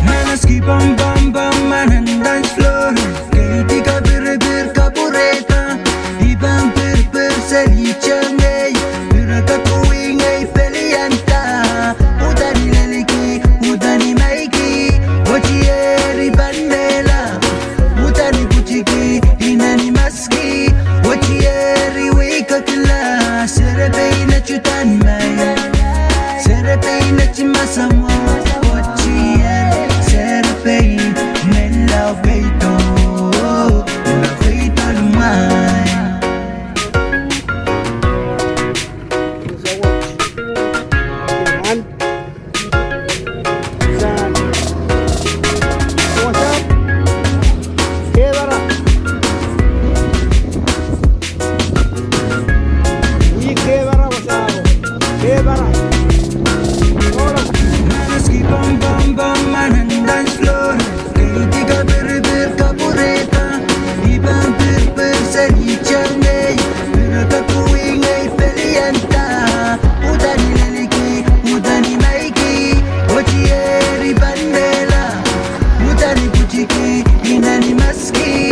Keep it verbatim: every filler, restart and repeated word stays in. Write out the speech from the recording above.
Nanaski bam bam bam man an dance floor. Keitika biri biri kapureta. Iban pir pir seli changei. Pira kakuingei pelianta. Utani leliki, utani maiki. Wachi eri bandela. Utani kuchiki, inani maski. Wachi eri wika kila. Sere peina chutan mai. Sere peina chima samua. Wachi eri sere pei. Mela feito. Mela feito lumai. Nanaski bam bam bam man an dance floor. Keitika biri biri kapureta. Iban pir pir seli changei. Pira kakuingei pelianta. Utani leliki, utani maiki. Wachi eri bandela. Utani kuchiki, inani maski.